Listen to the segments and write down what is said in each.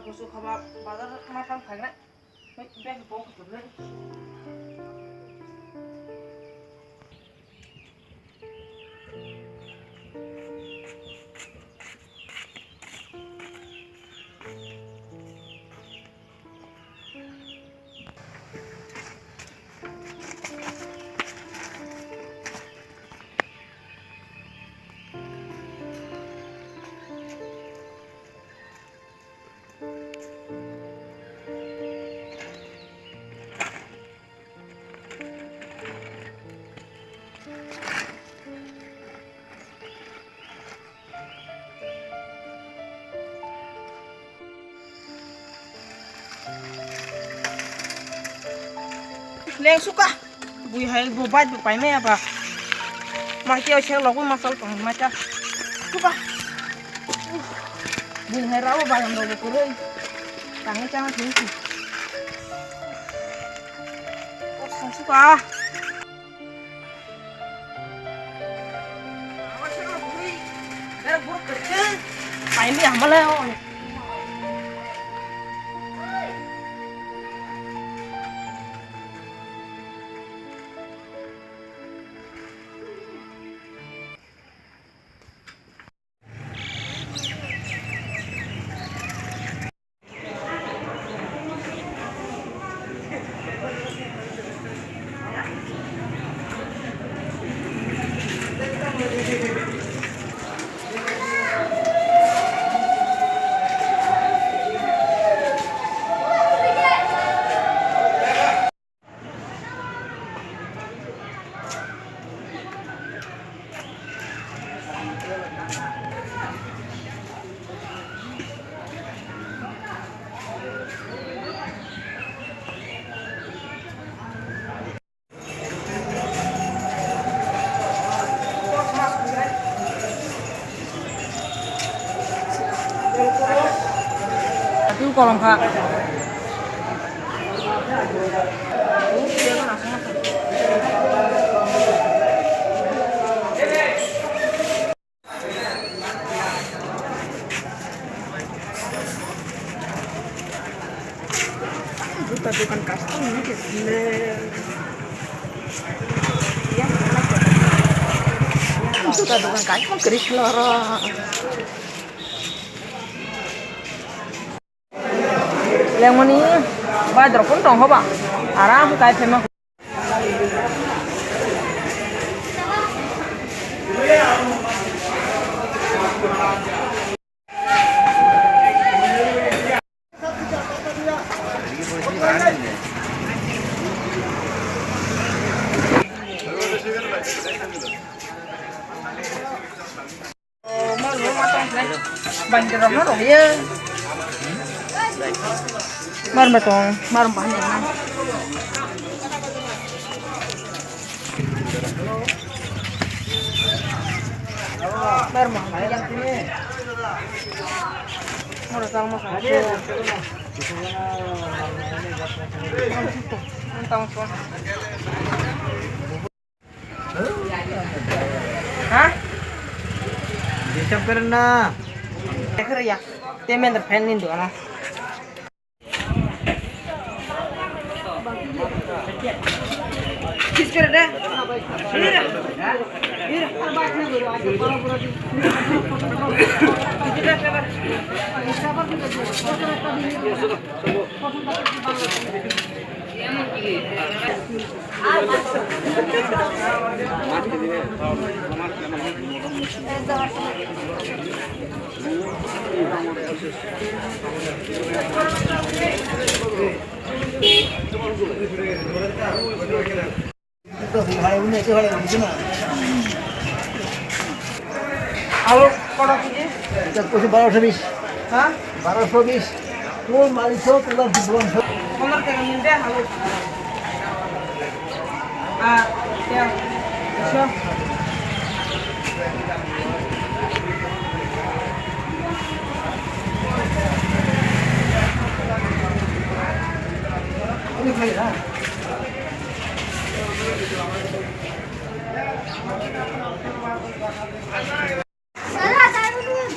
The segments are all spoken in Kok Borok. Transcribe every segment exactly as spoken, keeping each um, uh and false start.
Kusu khaba bazar ma thang thang na. Bag bo kutu le. Leng suka. Bui hai bo bike bo paimaya ba. Ma khe o sek logwi ma chol tong ma cha. Suka. Bui hai rao ba ndo bo kuroi. Tang cha ma thung. O suka. Atu kolom kha. Juta dokan custom ni ke le. Juta dokan custom kris loro. Lengmani bai dorok kun tong hoba. Aram kai phema. Mar ma tong, mar ma tong. Mar ma. Moro tal mo sa. Tang so. Ha? Disturb kar na. Ekre ya. Te mender fan nindo na. Kiss kar de. Mira. Mira. আলু কত কেজি? এটা কইছে বারোশো বিশ। হ্যাঁ? বারোশো বিশ। কোন মালিক হোক, তোমার কি বলুন? পনেরো টাকা মিলবে আলু। আর পেঁয়াজ, দুশো। অনেক ভাই, হ্যাঁ।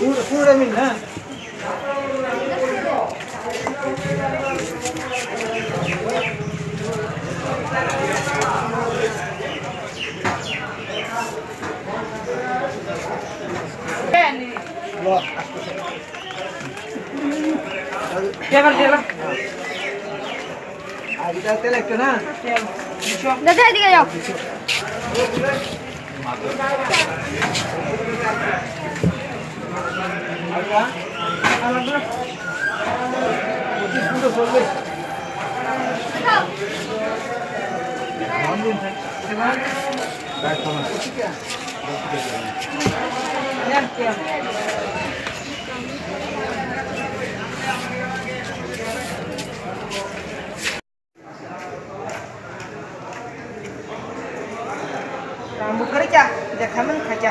Pura, pura min, ha? Dede, edige ayo. Rang bukhari cha, dekha man khacha.